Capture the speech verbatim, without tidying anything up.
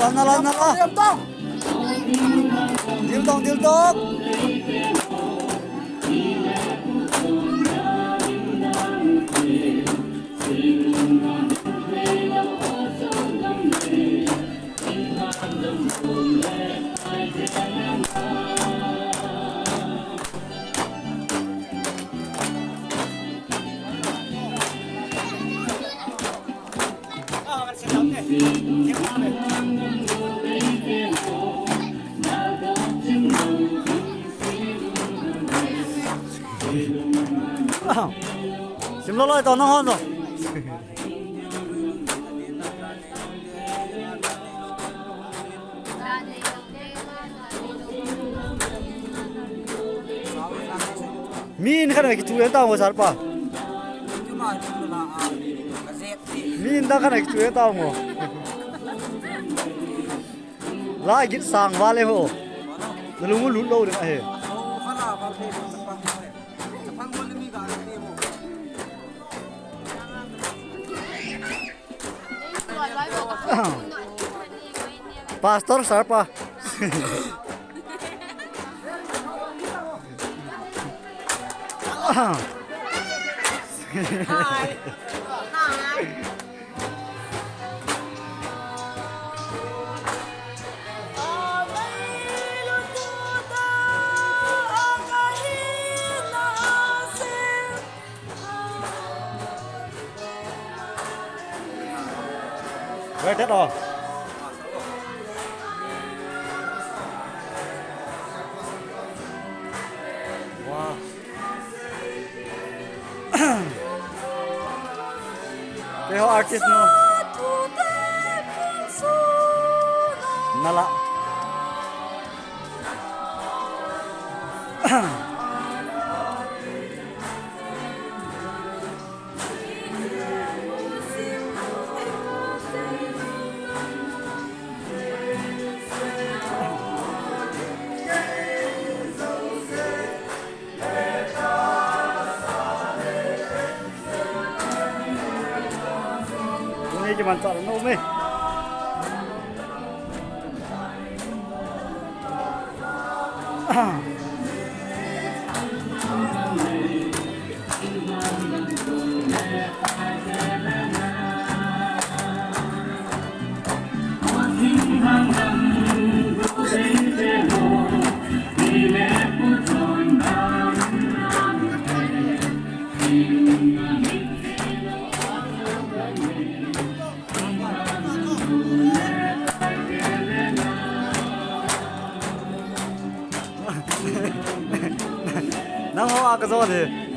Nala, nala. Dil tong, dil tong. Sim loi loi to nang hon to. Mi in khat na kichu e tao ngo, sir pa. Mi in dang khat na kichu e tao ngo. La git sang vale ho. Na lung u lut lou ding ahi. Pastor, sir pa. Where that all? Wow. Keiho artist nu. Nala. Tuni kimanchah nom e. Nangho a ka jo le.